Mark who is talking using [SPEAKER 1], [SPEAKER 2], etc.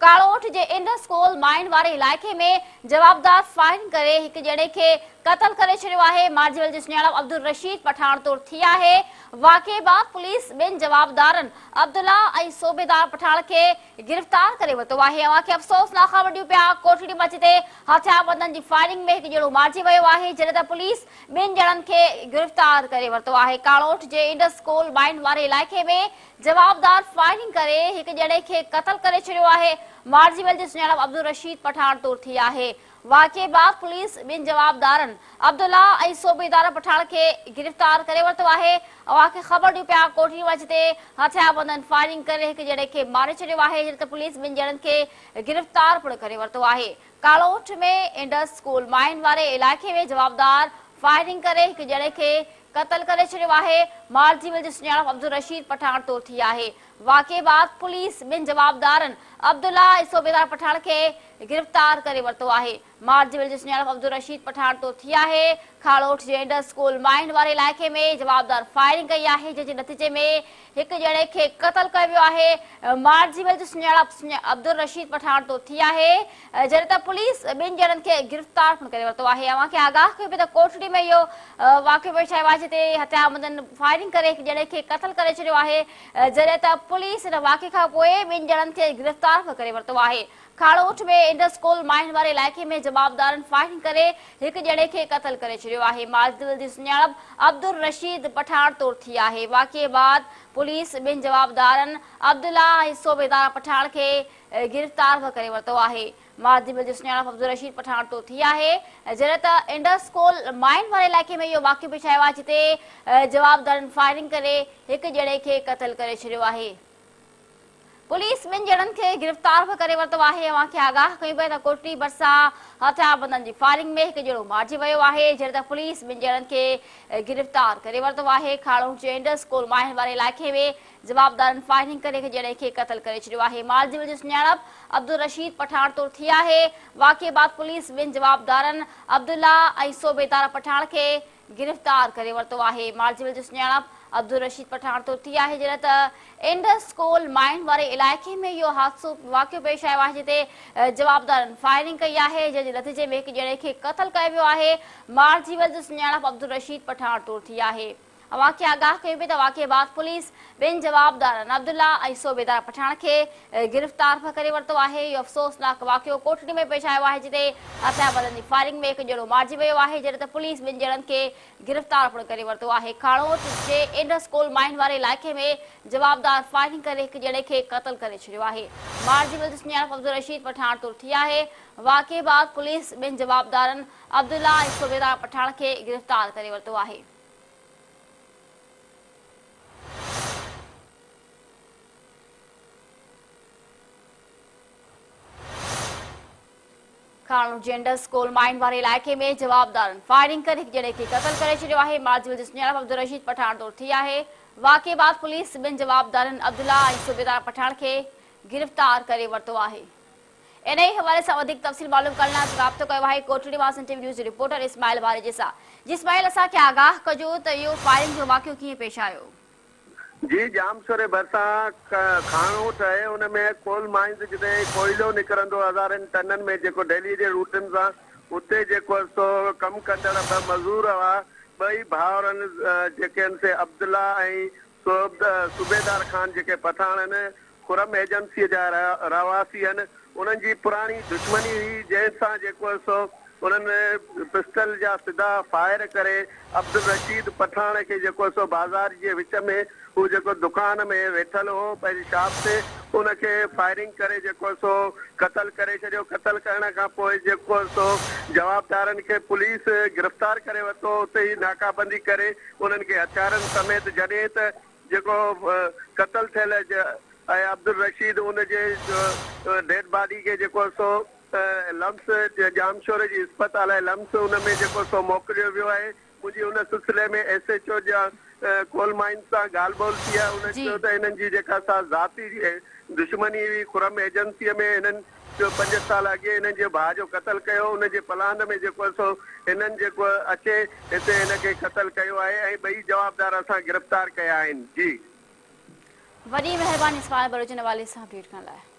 [SPEAKER 1] ڪاڙوٺ جي Indus coal mine واري علائقي ۾ جوابدار فائرنگ ڪري هڪ ڄڻي کي قتل ڪري ڇڏيو آهي. مارجي ويل جي سڃاڻپ عبدالرشيد پٺاڻ طور ٿي آهي. واقعي بعد پوليس ٻن جوابدارن عبدالله ۽ صوبيدار پٺاڻ کي گرفتار ڪري ورتو آهي. اوهان کي افسوسناڪ خبر ڏيون پيا ڪوٽڙي مان جتي هٿياربندن جي فائرنگ ۾ هڪ ڄڻو مارجي ويو آهي، جڏهن ته پوليس ٻن ڄڻن کي گرفتار ڪري ورتو آهي. ڪاڙوٺ جي انڊس ڪول مائن واري علائقي ۾ جوابدار فائرنگ ڪري هڪ ڄڻي کي قتل ڪري ڇڏيو آهي. مارجي ويل جي سڃاڻپ عبدالرشيد پٺاڻ طور ٿي آهي. واقعي بعد پوليس ٻن جوابدارن عبدالله ۽ صوبيدار پٺاڻ کي گرفتار ڪري ورتو آهي. اوهان کي خبر ڏيون پيا ڪوٽڙي مان جتي هٿياربندن فائرنگ ڪري هڪ ڄڻي کي ماري ڇڏيو آهي، جڏهن ته پوليس ٻن ڄڻن کي گرفتار پڻ ڪري ورتو آهي. ڪاڙوٺ ۾ انڊس ڪول مائن واري علائقي ۾ جوابدار فائرنگ ڪري هڪ ڄڻي کي قتل ڪري ڇڏيو آهي. مارجي ويل جي سڃاڻپ عبدالرشيد پٺاڻ طور ٿي آهي. واقعي بعد پوليس ٻن جوابدارن عبدالله ۽ صوبيدار پٺاڻ کي گرفتار ڪري ورتو آهي. مارجي ويل جي سڃاڻپ عبدالرشيد پٺاڻ طور ٿي آهي. کاڙوٺ جي انڊس ڪول مائن واري علائقي ۾ جوابدار فائرنگ ڪئي آهي، جنهن جي نتيجي ۾ هڪ ڄڻي کي قتل ڪيو ويو آهي. مارجي ويل جي سڃاڻپ عبدالرشيد پٺاڻ طور ٿي آهي. جڏهن ته پوليس ٻن ڄڻن کي گرفتار پڻ ڪري ورتو آهي. اوهان کي آگاهه ڪيو پيو ته ڪوٽڙي ۾ اهو واقعو پيش آيو آهي جتي هٿياربندن فائرنگ ڪري هڪ ڄڻي کي قتل ڪري ڇڏيو آهي، جڏهن ته پوليس ان واقعي کان پوء ٻن ڄڻن کي گرفتار به ڪري ورتو آهي. کاڙوٺ ۾ انڊس ڪول مائن واري علائقي ۾ جوابدارن فائرنگ ڪري هڪ ڄڻي کي قتل ڪري ڇڏيو آهي. مارجي جي سڃاڻپ عبدالرشيد پٺاڻ طور ٿي آهي. واقعي بعد پوليس ٻن جوابدارن عبدالله ۽ صوبيدار پٺاڻ کي گرفتار به ڪري ورتو آهي. مارجي ويل جي سڃاڻپ عبدالرشيد پٺاڻ طور ٿي آهي. جڏهن ته انڊس ڪول مائن واري علائقي ۾ اهو واقعو پيش آيو آهي جتي جوابدارن فائرنگ ڪري هڪ ڄڻي کي قتل ڪري ڇڏيو آهي. پوليس ٻن ڄڻن کي گرفتار به ڪري ورتو آهي. اوهان کي آگاهه ڪيون پيا ته ڪوٽڙي ڀرسان هٿياربندن جي فائرنگ ۾ هڪ ڄڻو مارجي ويو آهي. جڏهن ته پوليس ٻن ڄڻن کي گرفتار ڪري ورتو آهي. کاڙوٺ جي انڊس ڪول مائن واري علائقي ۾ جوابدارن فائرنگ ڪري هڪ ڄڻي کي قتل ڪري ڇڏيو آهي. مارجي ويل جي سڃاڻپ عبدالرشيد پٺاڻ طور ٿي آهي. واقعي بعد پوليس ٻن جوابدارن عبدالله ۽ صوبيدار پٺاڻ کي گرفتار ڪري ورتو آهي. مارجي ويل جي سڃاڻپ عبدالرشيد پٺاڻ طور ٿي آهي. جڏهن ته انڊس ڪول مائن واري علائقي ۾ اهو حادثو واقعو پيش آيو آهي جتي جوابدارن فائرنگ ڪئي آهي، جنهن جي نتيجي ۾ هڪ ڄڻي کي قتل ڪيو ويو آهي. مارجي ويل جي سڃاڻپ عبدالرشيد پٺاڻ طور ٿي آهي. اوهان کي آگاهه ڪيون پيا ته واقعي بعد پوليس ٻن جوابدارن عبدالله ۽ صوبيدار پٺاڻ کي گرفتار به ڪري ورتو آهي. اهو افسوسناڪ واقعو ڪوٽڙي ۾ پيش آيو آهي جتي هٿياربندن جي فائرنگ ۾ هڪ ڄڻو مارجي ويو آهي، جڏهن ته پوليس ٻن ڄڻن کي گرفتار پڻ ڪري ورتو آهي. کاڻوٺ جي انڊس ڪول مائن واري علائقي ۾ جوابدار فائرنگ ڪري هڪ ڄڻي کي قتل ڪري ڇڏيو آهي. مارجي ويل جي سڃاڻپ عبدالرشيد پٺاڻ طور ٿي آهي. واقعي بعد پوليس ٻن جوابدارن عبدالله ۽ صوبيدار پٺاڻ کي گرفتار ڪري ورتو آهي. کاڻو جي انڊس ڪول مائن واري علائقي ۾ جوابدارن فائرنگ ڪري هڪ ڄڻي کي قتل ڪري ڇڏيو آهي. مارجي ويل جي سڃاڻپ عبدالرشيد پٺاڻ طور ٿي آهي. واقعي بعد پوليس ٻن جوابدارن عبدالله ۽ صوبيدار پٺاڻ کي گرفتار ڪري ورتو آهي. انهيء حوالي سان وڌيڪ تفصيل معلوم ڪرڻ لاء اسان رابطو ڪيو آهي ڪوٽڙي مان سن ٽي وي نيوز جي رپورٽر اسماعيل باريجي سان. جي اسماعيل اسان کي آگاهه ڪجو ته اهو فائرنگ جو واقعو ڪيئن پيش آيو؟
[SPEAKER 2] جي ڄامشوري ڀرسان کاڻوٺ آهي ان ۾ ڪول مائنز جتي ڪوئلو نڪرندو هزارين ٽنن ۾ جيڪو ڊيلي جي روٽن سان اتي جيڪو سو ڪم ڪندڙ ٻه مزور هئا ٻئي ڀائرن جيڪي آهن سي عبدالله ۽ صوبيدار خان جيڪي پٺاڻ آهن خرم ايجنسيء جا رهواسي آهن، انهن جي پراڻي دشمني هئي، جنهن سان جيڪو سو انهن پسٽل جا سڌا فائر ڪري عبدالرشيد پٺاڻ کي جيڪو سو بازار جي وچ ۾ هو جيڪو دڪان ۾ ويٺل هو پنهنجي شاپ تي ان کي فائرنگ ڪري جيڪو سو قتل ڪري ڇڏيو، قتل ڪرڻ کان پوء جيڪو سو جوابدارن کي پوليس گرفتار ڪري ورتو، اتي ئي ناڪابندي ڪري انهن کي هٿيارن سميت جڏهن ته جيڪو قتل ٿيل آهي عبدالرشيد ان جي ڊيڊ باڊي کي جيڪو سو لمس ڄامشوري جي اسپتال آهي لمس ان ۾ جيڪو سو موڪليو ويو آهي منهنجي ان سلسلي ۾ ايس ايڇ او جا ڪول مائنز سان ڳالهه ٻولهه ٿي آهي ان چيو ته هنن جي جيڪا سا ذاتي دشمني هئي خرم ايجنسي ۾ هنن جو پنج سال اڳي هنن جي ڀاء جو قتل ڪيو ان جي پلاند ۾ جيڪو سو هنن جيڪو اچي هتي هن کي قتل ڪيو آهي ۽ ٻئي جوابدار اسان گرفتار ڪيا آهن جي.
[SPEAKER 1] وڏي مهرباني اسماعيل بلوچ ان حوالي سان اپڊيٽ ڪرڻ لاء.